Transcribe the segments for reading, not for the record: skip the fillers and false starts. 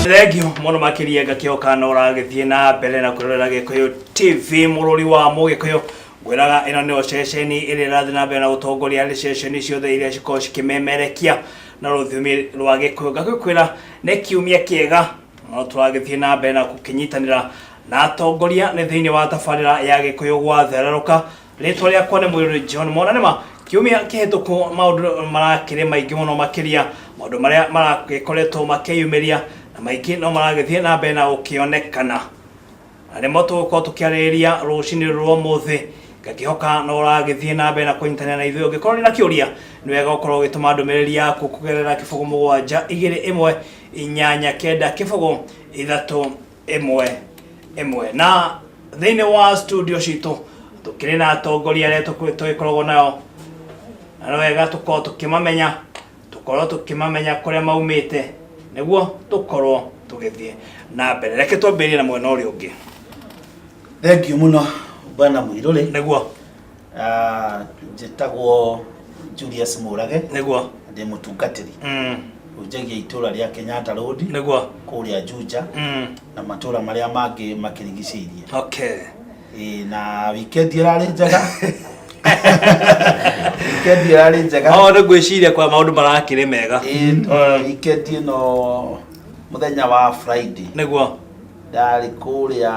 Thengiũ mũno makĩria, ngakĩhoka no ũragĩthiĩ na mbere na kwĩrorera Gĩkũyũ TV, mũrũri wa Mũgĩkũyũ. Ngwĩraga ĩno nĩyo ceceni ĩrĩa ĩrathiĩ na mbere na gũtongoria harĩ ceceni ciothe iria cikoragwo cikĩmemerekia na rũthiomi rwa Gĩkũyũ. Ngagĩkwĩra nĩ kiumia kĩega, no tũragĩthiĩ na mbere na gũkĩnyitanĩra na atongoria nĩ thĩinĩ wa tabarĩra ya Gĩkũyũ gwathererũka. Rĩtwa rĩakwa nĩ Mũirũrĩ John Mona. Nĩma kiumia kĩhĩtũku maũndũ marakĩrĩ maingĩ mũno makĩria, maũndũ marĩa maragĩkoretwo makĩyumĩria na maingĩ no maragĩthiĩ na mbere na gũkĩonekana, na nĩmo tũgũkorwo tũkĩarĩrĩria rũcinĩ rwa ũmũthĩ. Ngakĩhoka no ũragĩthiĩ na mbere na kũnyitanĩra na ithuĩ. Ũngĩkorwo ũrĩ na kĩũria, nĩ wega ũkorwo ũgĩtũma ndũmĩrĩri yaku kũgerera 0721890311. Na thĩinĩ wa studio citũ tũkĩrĩ na atongoria arĩa tũgĩkoragwo nao, na nĩ wega tũkorwo tũkĩmamenya, tũkorwo tũkĩmamenya kũrĩa maumĩte nĩguo tũkorwo tũgĩthiĩ na mbere. Reke twambĩrĩrie na mwena ũrĩa ũngĩ. Thengiũ mũno, bwana Mũirũrĩ. Nĩguo. Ah, njĩtagwo Julius Mũrage. Ndĩ mũtungatĩri. Hunjagia itũra rĩa Kenyatta Road. Kũrĩa Juja. Na matũra marĩa mangĩ makĩrigicĩirie. Ĩĩ, na weekend ĩrarĩ njega, weekend ĩrarĩ njega. O nĩ ngwĩciria kwa maũndũ marakĩrĩ mega. Ĩĩ, weekend ĩno mũthenya wa Friday ndarĩ kũrĩa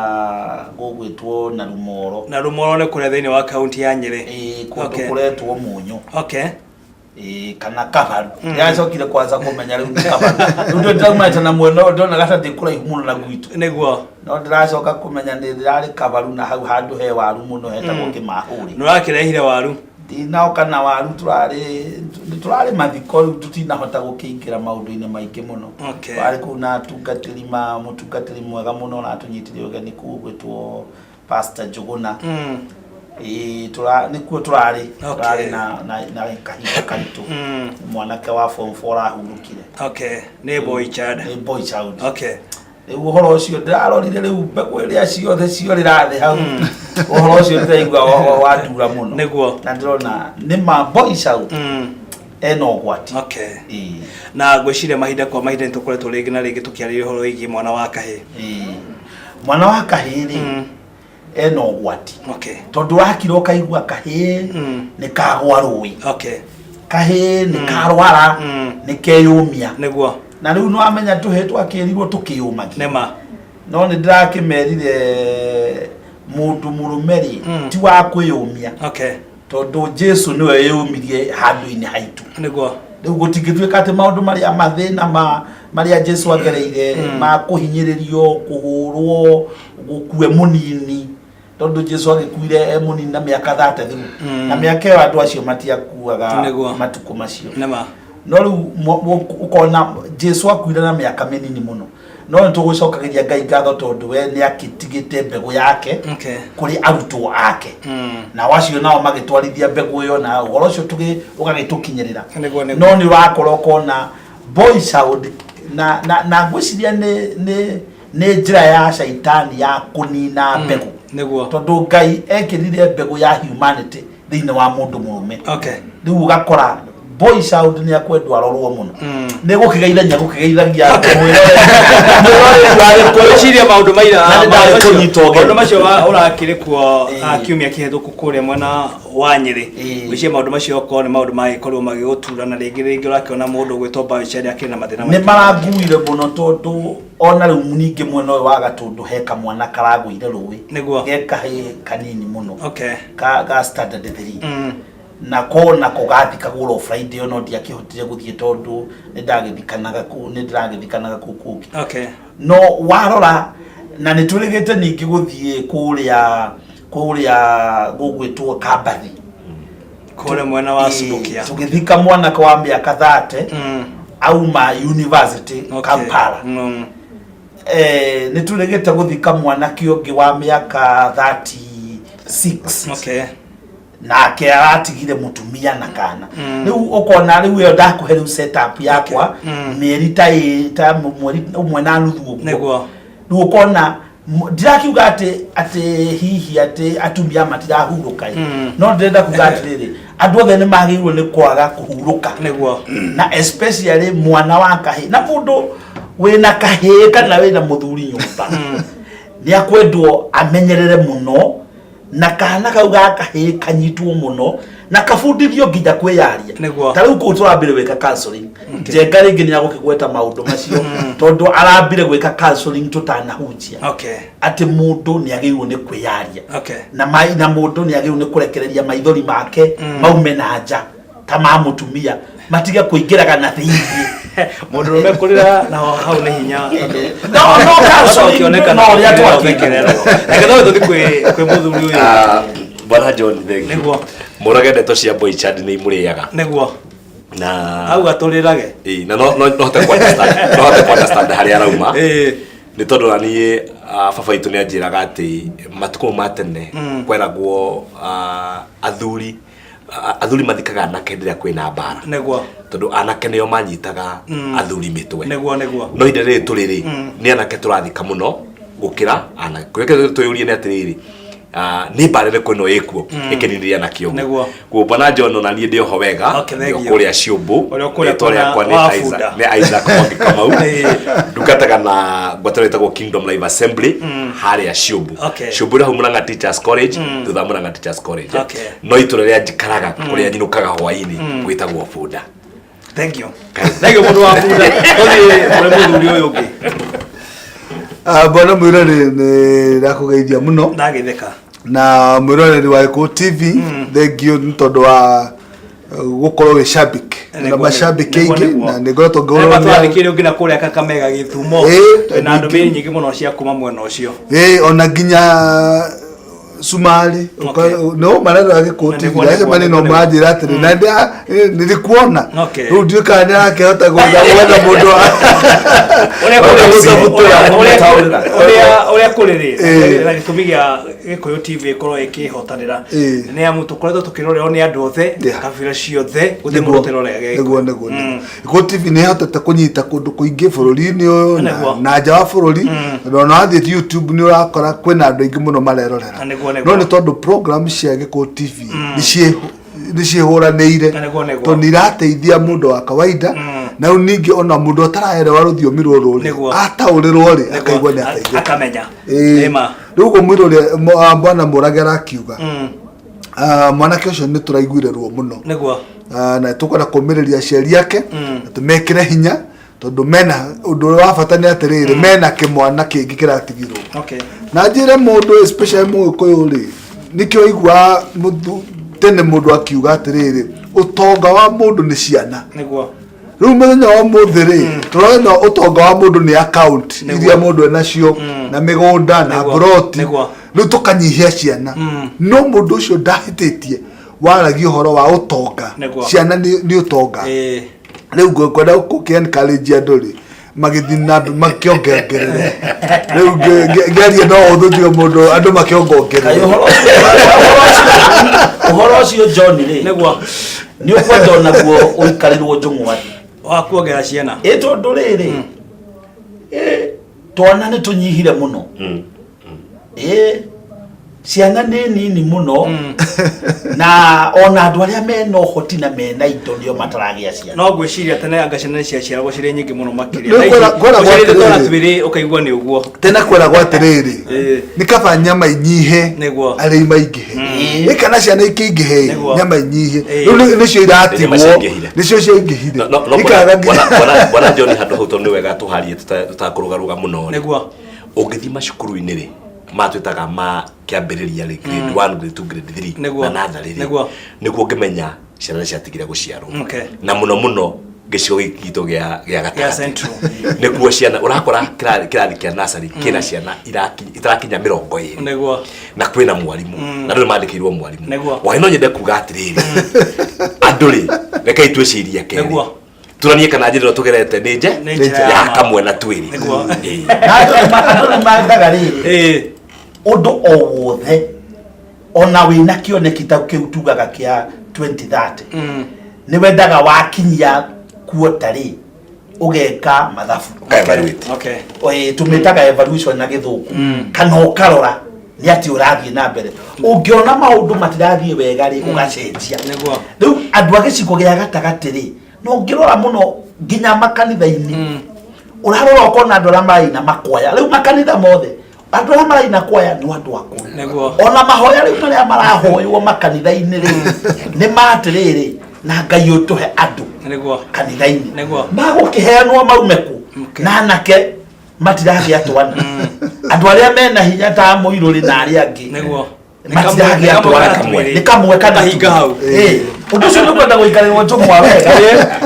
gũgwĩtwo na Rumoro. Na Rumoro nĩ kũrĩa thĩinĩ wa kaunti ya Nyĩrĩ? Ĩĩ, kũndũ kũretwo Mũnyũ. Ĩĩ, kana Kabaru. Ndĩracokire kwanza kũmenya rĩu nĩ Kabaru. Rĩu ndĩ ndĩraumĩte na mwena ũyũ, ndonaga ta ndĩ kũraihu mũno na gwitũ. No ndĩracoka kũmenya nĩ ndĩrarĩ Kabaru, na hau handũ he waru mũno hetagwo Kĩmahũri. Nĩ ũrakĩrehire waru? Ndinaoka na waru, tũrarĩ mathiko, rĩu tũtinahota gũkĩingĩra maũndũ-inĩ maingĩ mũno. Twarĩ kũu na atungatĩri ma mũtungatĩri mwega mũno ũratũnyitire ũgeni kũu ũgwĩtwo Pastor Njũgũna. Ĩĩ, nĩkuo tũrarĩ. Tũrarĩ na kahinda karitũ. Mwanake wa form 4 arahurũkire. Okay, nĩ boy child. Nĩ boy child. Rĩu ũhoro ũcio ndĩrarorire, rĩu mbegũ ĩrĩa ciothe ciorĩra thĩ hau, ũhoro ũcio ndĩraigua watura mũno. Na ndĩrona nĩ ma boy child ena ũgwati. Ĩĩ. Na ngwĩciria mahinda kwa mahinda nĩ tũkoretwo rĩngĩ na rĩngĩ tũkĩarĩria ũhoro wĩgiĩ mwana wa kahĩĩ. Ĩĩ. Mwana wa kahĩĩ rĩ, ena ũgwati. Tondũ wakira ũkaigua kahĩĩ nĩ kagwa rũĩ, kahĩĩ nĩ karwara, nĩ keyũmia. Na rĩu nĩwamenya tũhĩĩ twakĩrirwo tũkĩyũmagia. Nĩma. No nĩ ndĩrakĩmerire mũndũ mũrũme rĩ, ti wa kwĩyũmia, tondũ Jesu nĩwe wĩyũmirie handũ-inĩ haitũ. Rĩu gũtingĩtuĩka atĩ maũndũ marĩa mathĩna ma marĩa Jesu agereire ma kũhinyĩrĩrio, kũhũrwo, gũkue mũnini, tondũ Jesu agĩkuire e mũnini na mĩaka 33. Na mĩaka ĩyo andũ acio matiakuaga matukũ macio. No rĩu ũkona Jesu akuire na mĩaka mĩnini mũno, no nĩ tũgũcokagĩria Ngai ngatho tondũ we nĩ akĩtigĩte mbegũ yake kũrĩ arutwo ake. Nao acio nao magĩtwarithia mbegũ ĩyo na ũhoro ũcio ũgagĩtũkinyĩrĩra. No nĩ ũrakora ũkona boy child na ngwĩciria nĩ njĩra ya caitani ya kũnina mbegũ. Tondũ Ngai ekĩrire mbegũ ya humanity thĩinĩ wa mũndũ mũrũme. Rĩu ũgakora boy child nĩ akwendwo arorwo mũno. Nĩ gũkĩgeithania, gũkĩgeithagia mwĩroreri wa Gĩkũyũ. Ngwĩciria maũndũ maira Na nĩ ndarĩ kũnyita ũgeni. Maũndũ macio ũrakĩrĩ kuo kiumia kĩhĩtũku kũrĩa mwena wa Nyĩrĩ. Ngwĩciria maũndũ macio okorwo nĩ maũndũ magĩkorirwo magĩgũtura, na rĩngĩ rĩngĩ ũrakĩona mũndũ ũgwĩtwo boy child akĩrĩ na mathĩna nĩ maingĩ. Maranguire mũno, tondũ ona rĩu ningĩ mwena ũyũ wa Gatũndũ he kamwana karagũire rũĩ. Ge kahĩĩ kanini mũno. Ga standard 3. Nako gathikagwo ro Friday ĩyo, no ndiakĩhotire gũthiĩ tondũ nĩ ndagĩthikanaga kũu, nĩ ndĩragĩthikanaga kũu kũngĩ. No warora na nĩ twĩrĩgĩte ningĩ gũthiĩ kũrĩa gũgwĩtwo Kambathi. Kũrĩa mwena wa Ĩĩ, Subukia. Tũgĩthika mwanake wa mĩaka 30 auma university Kampala. Nĩ tũrĩgĩte gũthika mwanake ũngĩ wa mĩaka 36. Nake aratigire mũtumia na kana. Rĩu ũkona rĩu ĩyo ndakũhe rĩu setup yakwa mĩeri ta mweri ũmwe na nuthu ũguo. Rĩu ũkona ndirakiuga atĩ hihi atĩ atumia matirahurũka ĩ. No ndĩrenda kuga atĩrĩrĩ, andũ othe nĩ magĩrĩirwo nĩ kwaga kũhurũka. Na especially mwana wa kahĩ na mũndũ Wĩna kahĩĩ kana wĩna mũthuri nyũmba, nĩ akwendwo amenyerere mũno, na kana kau ga kahĩĩ kanyitwo mũno na kabundithio nginya kwĩyaria. Ta rĩu kũu tũrambire gwĩka counseling. Njenga rĩngĩ nĩ agũkĩgweta maũndũ macio, tondũ arambire gwĩka counseling tũtanahunjia, atĩ mũndũ nĩ agĩrĩirwo nĩ kwĩyaria, na mũndũ nĩ agĩrĩirwo nĩ kũrekereria maithori make maume na nja ta ma mũtumia, matige kũingĩraga na thĩinĩ. Mũndũrũme kũrĩra na hau nĩ hinya. No counseling. Ũkĩoneka no ũrĩa ũthekererwo. Reke no tũthiĩ kwĩ mũthuri ũyũ. Ah, Bwana John, thank you. Mũrage ndeto cia boy child nĩ imũrĩaga. Na Auga tũrĩrage. Ĩĩ, na no hote ku understand, no hote ku understand harĩa arauma, nĩ tondũ na niĩ, baba witũ nĩ anjĩraga atĩ matukũ ma tene kweragwo, athuri mathikaga anake hĩndĩ ĩrĩa kwĩna mbara, tondũ anake nĩo manyitaga athuri mĩtwe. Nĩguo nĩguo. No ihinda rĩrĩ tũrĩ rĩ, nĩ anake tũrathika mũno gũkĩra anake. Kũrĩa twĩyũrie nĩ atĩrĩrĩ, nĩ mbara ĩrĩkũ ĩno ĩkuo ĩkĩninĩria anake ũguo? Kuo bwana John, ona niĩ ndĩ oho wega. Okay, thank Ndĩ o you. kũrĩa Ciũmbũ. Ũrĩa kũrĩa Rĩtwa kwĩna rĩakwa nĩ wa Isaac, bunda. nĩ Isaac Mwangi Kamau. Ndungataga na ngwatanĩro ĩtagwo Kingdom Life Assembly harĩa Ciũmbũ. Ciũmbũ ĩrĩ hau Murang'a Teachers College, thutha wa Murang'a Teachers College. No itũra rĩrĩa njikaraga, kũrĩa nyinũkaga hwaĩ-inĩ, gwĩtagwo Bunda. Thank you. Thank you, mũndũ wa bunda. Tũthiĩ kũrĩ mũthuri ũyũ ũngĩ. Ah, bwana mwiroreri, nĩ ndakũgeithia mũno. Ndagĩtheka. Na mwiroreri wa Gĩkũyũ TV, thank you nĩ tondũ wa gũkorwo wĩ shabiki na mashabiki aingĩ, na nĩ ngoretwo ngĩhũrwo nĩ Twathikĩrĩrio nginya kũrĩa Kakamega, Gĩthumo. Na ndũmĩrĩri nyingĩ mũno cia kuma mwena ũcio. Ĩĩ, ona nginya Cumarĩ. No marerora Gĩkũyũ TV, ndacemania no manjĩra atĩrĩ na nĩ ndĩkuona. Rĩu ndiũĩ kana nĩ arakĩhota gwetha mũndũ wa Ũrĩa wa gũtabutũra. Ũrĩa kũrĩ rĩ, na gĩtũmi gĩa Gĩkũyũ TV ĩkorwo ĩkĩhotanĩra nĩ amu tũkoretwo tũkĩrorerwo nĩ andũ othe, kabira ciothe, gũtirĩ mũndũ ũterorera Gĩkũyũ. Nĩguo. Gĩkũyũ TV nĩ ĩhotete kũnyita kũndũ kũingĩ bũrũri-inĩ ũyũ na nja wa bũrũri, tondũ ona wathiĩ YouTube nĩ ũrakora kwĩna andũ aingĩ mũno marerorera. No nĩ tondũ program cia Gĩkũyũ TV nĩ ciĩhũranĩire, Na nĩguo. tondũ nĩ irateithia mũndũ wa kawaida, na rĩu ningĩ ona mũndũ ataraerewa rũthiomi rũrũ rĩ, ataũrĩrwo rĩ, akaigua nĩ ateithĩka. Akamenya. Ĩĩ. Nĩma. Rĩu ũguo mwĩrĩ ũrĩa bwana Mũrage arakiuga, mwanake ũcio nĩ tũraiguire ruo mũno. Na tũkwenda kũmĩrĩria aciari ake na tũmekĩre hinya, tondũ mena ũndũ ũrĩa wa bata nĩ atĩrĩrĩ, mena kĩmwana kĩngĩ kĩratigirwo. Na njĩre mũndũ, especially mũgĩkũyũ rĩ, nĩkĩo aiguaga tene mũndũ akiuga atĩrĩrĩ, ũtonga wa mũndũ nĩ ciana. Rĩu mũthenya wa ũmũthĩ rĩ, tũrona ũtonga wa mũndũ nĩ account iria mũndũ enacio na mĩgũnda na mburoti. Rĩu tũkanyihia ciana, no mũndũ ũcio ndahĩtĩtie waragia ũhoro wa ũtonga. Ciana nĩ ũtonga. Rĩu ngwenda gũkĩ encourage andũ rĩ, magĩthiĩ na mbere makĩongerere. Rĩu ngĩaria no ũthũ njuge mũndũ andũ Kaĩ makĩongongerere. Ũhoro ũcio John rĩ, nĩ ũkwenda onaguo ũikarĩrwo njũng'wa. Wa kuongerera ciana. Ĩ tondũ rĩrĩ, twana nĩ tũnyihire mũno, ĩ ciana nĩ nini mũno, na ona andũ arĩa mena ũhoti na mena indo nĩo mataragĩa ciana. No ngwĩciria tene anga ciana nĩ ciaciaragwo cirĩ nyingĩ mũno makĩria. Rĩu kwĩragwo Ũciarĩte twana atĩrĩrĩ. twĩrĩ ũkaigua nĩ ũguo. Tene kweragwo atĩrĩrĩ, nĩ kaba nyama inyihe, arĩi maingĩhe. Ĩ kana ciana ikĩingĩhe, nyama inyihe. Rĩu nĩcio iratigwo. Nyama ciaingĩhire. Nĩcio ciaingĩhire. No Ikaga bwana John, handũ hau tondũ nĩ wega tũharie tũtakũrũgarũga mũno rĩ, ũngĩthiĩ macukuru-inĩ rĩ, matwĩtaga ma kĩambĩrĩria rĩ, grade 1, grade 2, grade 3, na natharĩ rĩ, nĩguo ũngĩmenya ciana nĩ ciatigire gũciarwo. Na mũno mũno gĩcigo gĩkĩ gitũ gĩa gatagatĩ, Central. Nĩkuo ciana ũrakora kĩrathi kĩa nursery kĩna ciana itarakinya 20, na kwĩna mwarimũ, na andũ nĩ mandĩkĩirwo mwarimũ. Waĩ no nyende kuga atĩrĩrĩ, andũ rĩ, rekei twĩcirie kerĩ, turanie kana njĩra ĩno tũgerete nĩ nje Nĩ njĩra ya ya ma. kamwe na twĩrĩ. Na andũ nĩ mendaga rĩrĩ, ũndũ o wothe ona wĩna kĩoneki ta kĩu tugaga kĩa 2030, nĩ wendaga wakinyia kuota rĩ, ũgeka mathabu. Ũka-evaluate. Tũmĩtaga evaluation na Gĩthũngũ, kana ũkarora nĩ atĩ ũrathiĩ na mbere. Ũngĩona maũndũ matirathiĩ wega rĩ, ũgacenjia. Rĩu andũ a gĩcigo gĩa gatagatĩ rĩ, na ũngĩrora mũno nginya makanitha-inĩ, Ũrarora ũkona andũ arĩa maraina makwaya rĩu makanitha mothe, andũ arĩa maraina kwaya nĩ andũ akũrũ. Ona mahoya rĩu marĩa marahoywo makanitha-inĩ rĩ, nĩ ma atĩrĩrĩ, na Ngai ũtũhe andũ kanitha-inĩ. Magũkĩheanwo maume kũ? Na anake matiragĩa twana, andũ arĩa mena hinya ta mũirũrĩ na arĩa angĩ matiragĩa Nĩ kamwe twana. kana twĩrĩ. Nĩ kamwe kana Kahinga twĩrĩ. hau. Ĩĩ. Ũndũ ũcio nĩ ũkwenda gũikarĩrwo njũng'wa wega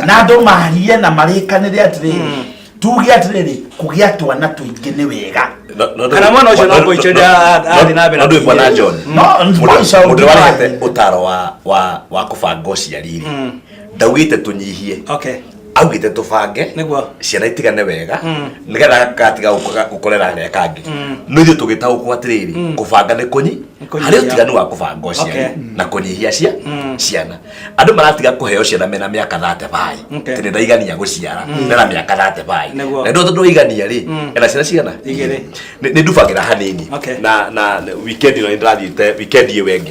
na andũ marie na marĩkanĩre atĩrĩrĩ, tuge atĩrĩrĩ, kũgĩa twana tũingĩ nĩ wega. Kana mwana ũcio no kũicoria athiĩ na mbere no ndwĩ bwana John. No, Mũndũ mboica mũndũ ũngĩ warehete wathiĩ. ũtaro wa kũbanga ũciari rĩ, ndaugĩte tũnyihie, augĩte tũbange ciana itigane wega nĩgetha gatiga gũkorera karĩa kangĩ. No ithuĩ tũgĩtaũkwo atĩrĩrĩ, kũbanga nĩ kũnyi Kũnyihia. Harĩ ũtiganu wa kũbanga ũciari na kũnyihia ciana. Andũ maratiga kũheo ciana mena mĩaka 35. Atĩ nĩ ndaigania gũciara mena mĩaka 35. Na ndũ tondũ waigania rĩ, ena ciana cigana? Igĩrĩ. Nĩ ndubagĩra hanini. Na weekend ĩno nĩ ndĩrathiĩte weekend ĩyo ĩngĩ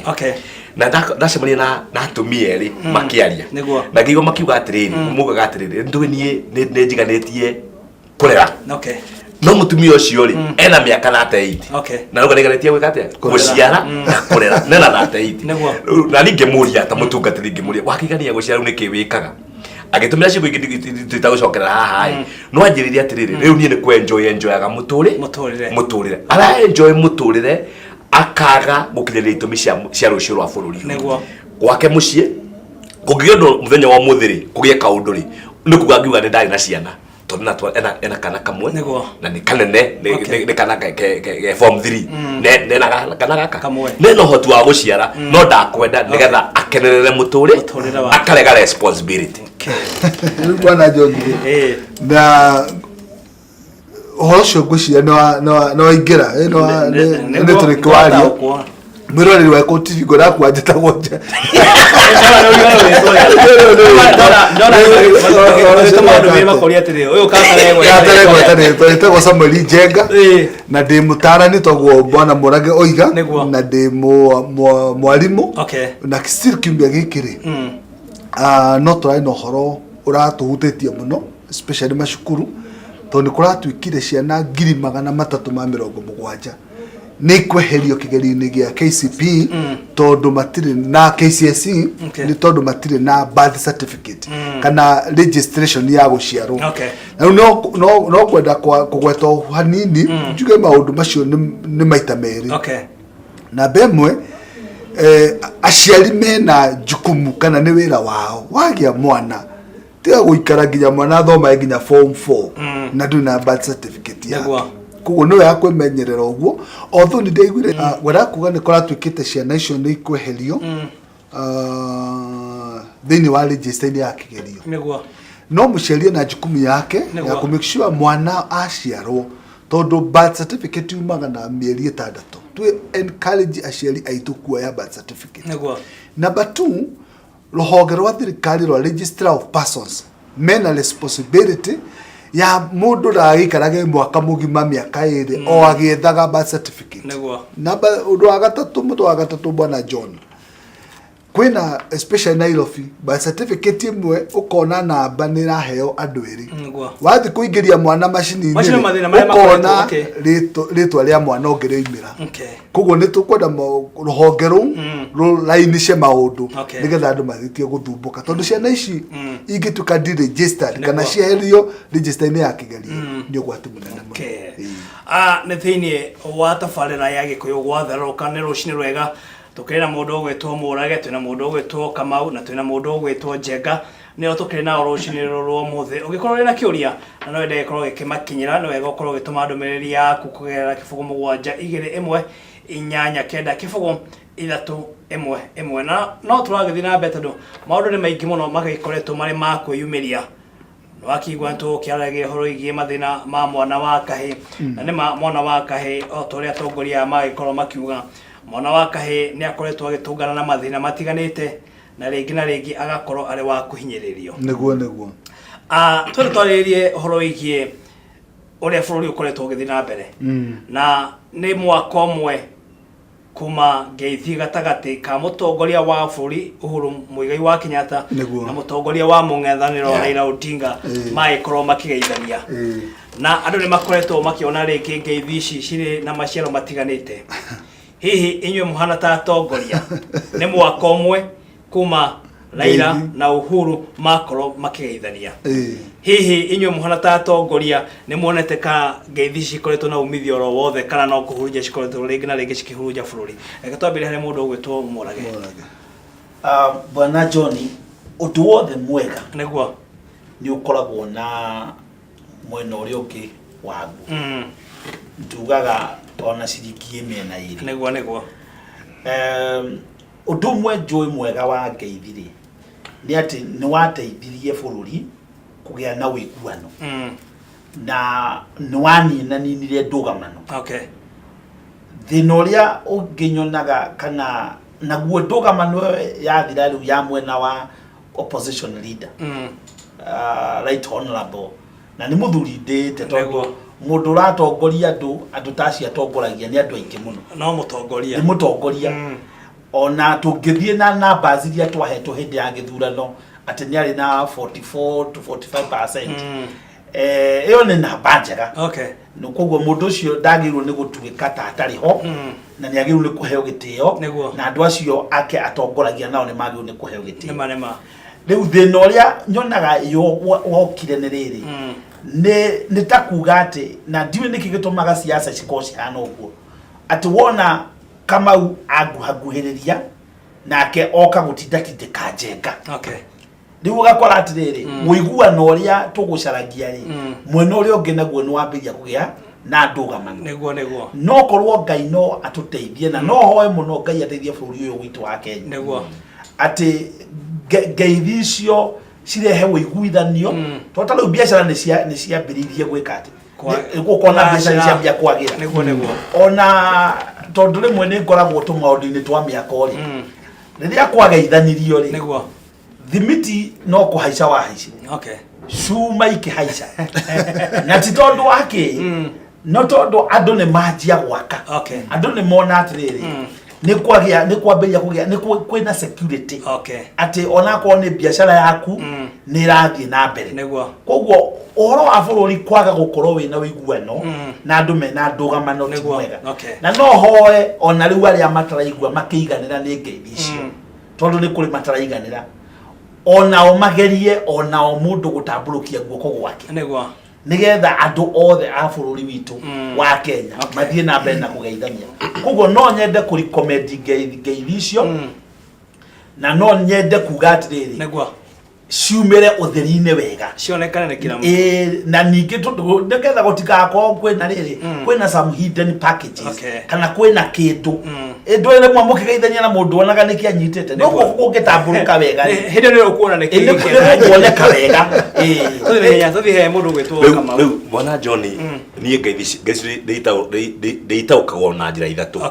na ndacemania na atumia erĩ makĩaria na ngĩigua makiuga atĩrĩrĩ, mugaga atĩrĩrĩ, ndũĩ niĩ nĩ njiganĩtie kũrera. No mũtumia ũcio rĩ, ena mĩaka 38. Na rauga nĩiganĩtie gwĩka atĩa? Gũciara na kũrera, nena 38. Rĩu, na niĩ ngĩmũria ta mũtungatĩri, ngĩmũria, wakĩigania gũciara, rĩu nĩkĩ wĩkaga? Agĩtũmĩra ciugo ingĩ tũtagũcokerera haha ĩ, no anjĩrire atĩrĩrĩ, rĩu niĩ nĩ kũ-enjoy enjoyaga mũtũrĩ Mũtũrĩre. Mũtũrĩre ara enjoy mũtũrĩre, akaga gũkinyĩria itũmi cia rũciũ rwa bũrũri ũyũ. Gwake mũciĩ kũngĩgĩa ũndũ mũthenya wa ũmũthĩ rĩ, kũgĩe kaũndũ rĩ, nĩ kuga ngiuga nĩ ndarĩ na ciana tondũ ena kana kamwe. Na nĩ kanene nĩ kana ke form 3. Nena kana gaka. Kamwe. Nena ũhoti wa gũciara no ndakwenda nĩgetha akenerere mũtũrĩ Mũtũrĩre wake. Akarega responsibility. Rĩu bwana John rĩ, na ũhoro ũcio ngwĩciria nĩ waingĩra, nĩ tũrĩkĩwaria. Nĩguo. Mwĩroreri wa Gĩkũyũ TV, ngoro yakwa njĩtagwo nja. Ĩtagwo Samuel Njenga na ndĩ mũtaarani toguo bwana Mũrage oiga. Na ndĩ mwarimũ. Na still kiumia gĩkĩ rĩ, no tũrarĩ na ũhoro ũratũhutĩtie mũno, especially macukuru, tondũ nĩ kũratuĩkire ciana 370,000 nĩ ikweherio kĩgerio-inĩ gĩa KCPE tondũ matirĩ na KCSE. Nĩ tondũ matirĩ na birth certificate kana registration ya gũciarwo. Na rĩu no kwenda kũgweta o hanini njuge maũndũ macio nĩ maita merĩ. Namba ĩmwe, aciari mena jukumu kana nĩ wĩra wao, wagĩa mwana tiga gũikara nginya mwana athomage nginya form 4 na ndũrĩ na birth certificate yake. Koguo nĩ wega kwĩmenyerera ũguo. Although nĩ ndaiguire, ngwendaga kuga nĩ kũratuĩkĩte ciana icio nĩ ikweherio thĩinĩ wa register-inĩ ya kĩgerio. No mũciari ena jukumu yake ya kũ make sure mwana aciarwo, tondũ birth certificate yumaga na mĩeri 6. Twĩ encourage aciari aitũ kuoya birth certificate. Number 2, rũhonge rwa thirikari rwa Registrar of Persons mena responsibility ya mũndũ ndagagĩikarage mwaka mũgima, mĩaka 2 o agĩethaga birth certificate. Namba ũndũ wa gatatũ, mũndũ wa gatatũ, bwana John, kwĩna especially Nairobi birth certificate ĩmwe ũkona namba nĩ ĩraheo andũ erĩ. Wathiĩ kũingĩria mwana macini-inĩ Macio nĩ rĩ, mathĩna marĩa ũkona makoretwo, okay. rĩtwa rĩa mwana ũngĩ rĩoimĩra. Koguo nĩ tũkwenda rũhonge rũu rũrainice maũndũ nĩgetha andũ mathĩtie gũthumbũka, tondũ ciana ici ingĩtuĩka deregistered kana cieherio register-inĩ ya kĩgerio nĩ ũgwati mũnene mũno. Ĩĩ. Nĩ thĩinĩ wa tabarĩra ya Gĩkũyũ gwatherũka, nĩ rũcinĩ rwega. Tũkĩrĩ na mũndũ ũgwĩtwo Mũrage, twĩna mũndũ ũgwĩtwo Kamau na twĩna mũndũ ũgwĩtwo Njenga, nĩo tũkĩrĩ nao rũcinĩ rũrũ rwa ũmũthĩ. Ũngĩkorwo ũrĩ na kĩũria na no wende gĩkorwo gĩkĩmakinyĩra, nĩ wega ũkorwo ũgĩtũma ndũmĩrĩri yaku kũgerera 072189 0 3 1 1. Na no tũragĩthiĩ na mbere tondũ maũndũ nĩ maingĩ mũno magĩkoretwo marĩ ma kwĩyumĩria. Wakĩigua nĩ tũgũkĩaragia ũhoro wĩgiĩ mathĩna ma mwana wa kahĩ, na nĩ ma mwana wa kahĩ, o ta ũrĩa atongoria aya magĩkorwo makiuga, mwana wa kahĩ nĩ akoretwo agĩtũngana na mathĩna matiganĩte na rĩngĩ na rĩngĩ agakorwo arĩ wa kũhinyĩrĩrio. Nĩguo. Twende twarĩrĩrie ũhoro wĩgiĩ ũrĩa bũrũri ũkoretwo ũgĩthiĩ na mbere, na nĩ mwaka ũmwe Kuma ngeithi gatagatĩ ka mũtongoria wa bũrũri Uhuru Muigai wa Kenyatta Nĩguo. na mũtongoria wa mũng'ethanĩro Raila Odinga magĩkorwo makĩgeithania. Na andũ nĩ makoretwo makĩona rĩngĩ ngeithi ici cirĩ na maciaro matiganĩte. Hihi inyuĩ mũhana ta atongoria nĩ mwaka ũmwe kuma Raila Ngeithi. na Uhuru makorwo makĩgeithania. Hihi inyuĩ mũhana ta atongoria nĩ muonete ka ngeithi ici cikoretwo na umithio oro wothe kana no kũhurunja cikoretwo rĩngĩ na rĩngĩ cikĩhurunja bũrũri? Reke twambĩrĩrie harĩ mũndũ ũgwĩtwo Mũrage. Mũrage. Ah, Bwana John, ũndũ wothe mwega Nĩguo. nĩ ũkoragwo na mwena ũrĩa ũngĩ waguo. Ndugaga ona ciringi ĩ mĩena ĩrĩ. Nĩguo nĩguo. Ũndũ ũmwe njũĩ mwega wa ngeithi rĩ, nĩ atĩ nĩ wateithirie bũrũri kũgĩa na ũiguano na nĩ waninaninire ndũgamano. Thĩna ũrĩa ũngĩ nyonaga kana naguo ndũgamano ĩyo yathira rĩu ya mwena wa opposition leader right honorable na nĩ mũthuri ndĩĩte tondũ mũndũ ũratongoria andũ andũ ta acio atongoragia nĩ andũ aingĩ mũno. No mũtongoria. Nĩ mũtongoria. Ona tũngĩthiĩ na numbers iria twahetwo hĩndĩ ya gĩthurano atĩ nĩ arĩ na 44 to 45%. Ĩyo nĩ namba njega. No koguo mũndũ ũcio ndagĩrĩirwo nĩ gũtuĩka ta atarĩ ho na nĩ agĩrĩirwo nĩ kũheo gĩtĩo na andũ acio ake atongoragia nao nĩ magĩrĩirwo nĩ kũheo gĩtĩo. Nĩma nĩma. Rĩu thĩna ũrĩa nyonaga yo wokire nĩ rĩrĩ nĩ ta kuga atĩ na ndiũĩ nĩkĩ gĩtũmaga siasa cikorwo cihana ũguo atĩ wona Kamau anguhanguhĩrĩria nake oka gũtindatindĩka Njenga. Rĩu ũgakora atĩrĩrĩ mũiguano ũrĩa tũgũcaragia rĩ mwena ũrĩa ũngĩ naguo nĩ wambĩrĩria kũgĩa na ndũgamano. Nĩguo nĩguo. No korwo Ngai no atũteithie na no hoe mũno Ngai ateithie bũrũri ũyũ witũ wa Kenya. Atĩ ngeithi icio cirehe ũiguithanio tondũ ta rĩu biacara nĩ ciambĩrĩirie gwĩka atĩ ũkona biacara nĩ ciambia kwagĩra. Nĩguo nĩguo. Ona tondũ rĩmwe nĩ ngoragwo tũmaũndũ-inĩ twa mĩako rĩ rĩrĩa kwageithanirio rĩ thimiti no kũhaica wahaicire cuma ikĩhaica na ti tondũ wa kĩ no tondũ andũ nĩ manjia gwaka. Andũ nĩ mona atĩrĩrĩ nĩ kwagĩa nĩ kwambĩrĩria kũgĩa nĩ kwĩna security atĩ onakorwo nĩ biacara yaku nĩ ĩrathiĩ na mbere. Koguo ũhoro wa bũrũri kwaga gũkorwo wĩna ũiguano na andũ mena ndũgamano ti mwega. Na no hoe ona rĩu arĩa mataraigua makĩiganĩra nĩ ngeithi icio tondũ nĩ kũrĩ mataraiganĩra onao magerie onao mũndũ gũtambũrũkia guoko gwake nĩgetha andũ othe a bũrũri witũ wa Kenya mathiĩ na mbere na kũgeithania. Koguo no nyende kũ recommend ngeithi icio na no nyende kuga atĩrĩrĩ ciumĩre ũtheri-inĩ wega cionekane nĩ kila mũndũ. Ĩĩ, na ningĩ tondũ nĩgetha gũtigakorwo kwĩna rĩrĩ kwĩna some hidden packages kana kwĩna kĩndũ ndũĩ rĩmwe mũkĩgeithania na mũndũ onaga nĩkĩ anyitĩte no guoko kũngĩtambũrũka wega rĩ Hĩndĩ ĩyo ũkuona nĩ ĩ, kĩĩ nĩ gũkuoneka wega. Ĩĩ. Tũthiĩ he mũndũ ũgwĩtwo Rĩu Kamau. rĩu bwana John niĩ ngeithi ici ndĩitaũkagwo na njĩra ithatũ.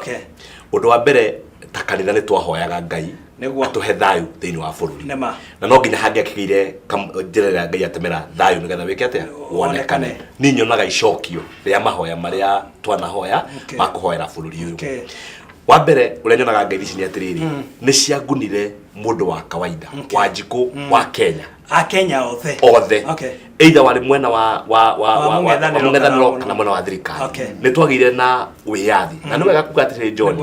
Ũndũ wa mbere ta kanitha nĩ twahoyaga Ngai atũhe thayũ thĩinĩ wa bũrũri. Na no nginya hangĩakĩgĩire njĩra ĩrĩa Ngai atemera thayũ nĩgetha wĩke atĩa wonekane. Niĩ nyonaga icokio rĩa mahoya marĩa twanahoya ma kũhoera bũrũri ũyũ. Wa mbere ũrĩa nyonaga ngeithi ici nĩ atĩrĩrĩ nĩ ciangunire mũndũ wa kawaida Wanjikũ wa Kenya. Akenya othe. Othe. Either warĩ mwena wa wa wa Wa wa mũng'ethanĩro mũng'ethanĩro kana kana mwena wa thirikari. Nĩ twagĩire na wĩyathi. Na nĩ wega kuga atĩrĩrĩ John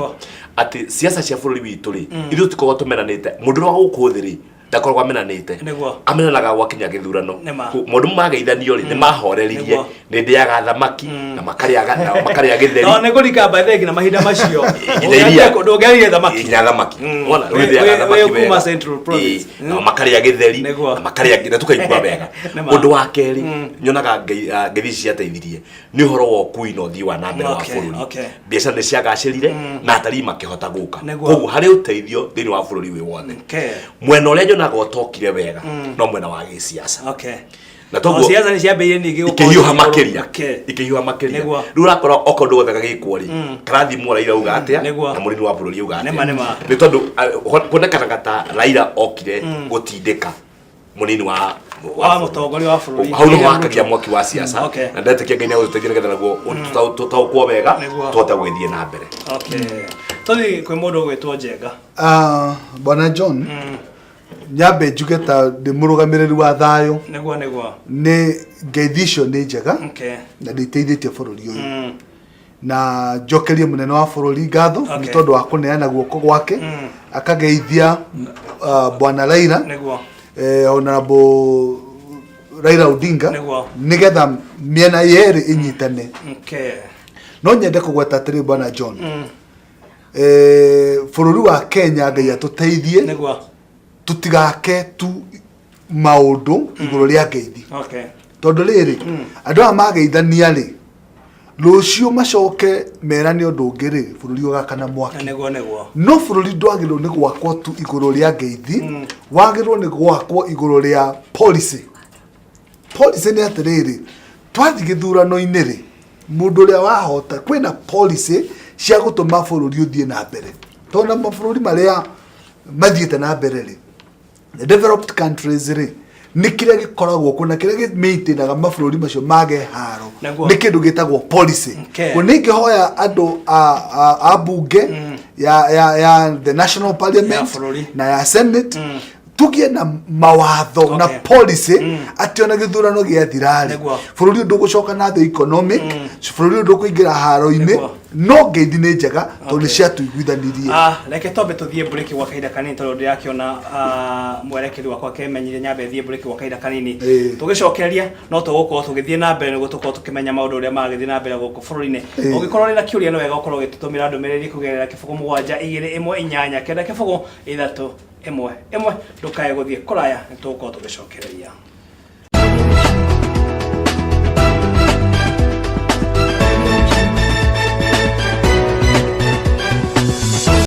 atĩ siasa cia bũrũri witũ rĩ ithuĩ tũtikoragwo tũmenanĩte mũndũ ũrĩa wa gũkũ thĩ rĩ ndakoragwo amenanĩte. Amenanaga gwakinya gĩthurano. Maũndũ mageithanio rĩ nĩ mahoreririe nĩ ndĩaga thamaki na makarĩa na makarĩa gĩtheri. No nĩ kũrika by the nginya mahinda macio. Nginya iria. Ndũngĩarire thamaki. Nginya thamaki. Wona, rĩu ndĩaga thamaki Wĩ kuma wega. Central Province. Ĩĩ, na makarĩa gĩtheri na makarĩa na tũkaigua wega. Ũndũ wa kerĩ nyonaga ngeithi ici ciateithirie nĩ ũhoro wa ũkui na ũthii wa na mbere wa bũrũri. Biacara nĩ ciagacĩrire na atarii makĩhota gũka. Koguo harĩ ũteithio thĩinĩ wa bũrũri wĩ wothe. Mwena ũrĩa nyonaga ũtokire wega no mwena wa gĩsiasa. Na toguo Siasa nĩ ciambĩrĩirie ningĩ gũkorwo ikĩhiũha igũrũ. makĩria. Ikĩhiũha makĩria. Rĩu ũrakora okorwo ũndũ wothe gagĩkwo rĩ karathimwo Raila auga atĩa na mũrĩmi wa bũrũri auga atĩa. Nĩma, nĩma. Nĩ tondũ kuonekanaga ta Raila okire gũtindĩka Mũnini wa wa mũtongoria wa bũrũri. Hau nĩho hakagia mwaki wa siasa. Na ndetĩkia Ngai nĩegũtũteithia nĩgetha naguo tũtaũkwo wega, tũhote gũgĩthiĩ na mbere. Okay, tũthiĩ kwĩ mũndũ ũgwĩtwo Njenga. Ah, Bwana John, nyambe njuge ta ndĩ mũrũgamĩrĩri wa thayũ, Nĩguo, nĩguo. Nĩ ngeithi icio nĩ njega na nĩ iteithĩtie bũrũri ũyũ, na njokerie mũnene wa bũrũri ngatho nĩ tondũ wa kũneana guoko gwake akageithia bwana Raila, honorable Raila Odinga, nĩgetha mĩena yerĩ ĩnyitane. No nyende kũgweta atĩrĩ, bwana John, bũrũri wa Kenya, Ngai atũteithie tũtigake tu maũndũ igũrũ rĩa ngeithi, tondũ rĩrĩ, andũ aya mageithania rĩ, rũciũ macoke merane ũndũ ũngĩ rĩ, bũrũri ũgakana mwaki. Nĩguo, nĩguo. No bũrũri ndwagĩrĩirwo nĩ gwakwo tu igũrũ rĩa ngeithi, wagĩrĩirwo nĩ gwakwo igũrũ rĩa policy. Policy nĩ atĩrĩrĩ, twathiĩ gĩthurano-inĩ rĩ, mũndũ ũrĩa wahota, kwĩna policy cia gũtũma bũrũri ũthiĩ na mbere, tondũ na mabũrũri marĩa mathiĩte na mbere rĩ, the developed countries rĩ, nĩ kĩrĩa gĩkoragwo kuo na kĩrĩa gĩmaintainaga mabũrũri macio mage haro nĩ kĩndũ gĩtagwo policy. Kuo nĩ ingĩhoya andũ a bunge ya the national parliament Ya bũrũri. na ya senate, tũgĩe na mawatho na policy atĩ ona gĩthurano gĩathira-rĩ, bũrũri ũyũ ndũgũcoka na thĩ economic, bũrũri ũyũ ndũkũingĩra haro-inĩ. No ngeithi nĩ njega tondũ nĩ ciatũiguithanirie. Ah, reke twambe tũthiĩ break gwa kahinda kanini, tondũ ndĩrakĩona mwerekeri wakwa kemenyire nyambe thiĩ break gwa kahinda kanini. Tũgĩcokereria no tũgũkorwo tũgĩthiĩ na mbere nĩguo tũkorwo tũkĩmenya maũndũ ũrĩa maragĩthiĩ na mbere gũkũ bũrũri-inĩ. Ũngĩkorwo ũrĩ na kĩũria, nĩ wega ũkorwo ũgĩtũtũmĩra ndũmĩrĩri kũgerera 072189 0 3 1 1. Ndũkae gũthiĩ kũraya, nĩ tũgũkorwo tũgĩcokereria.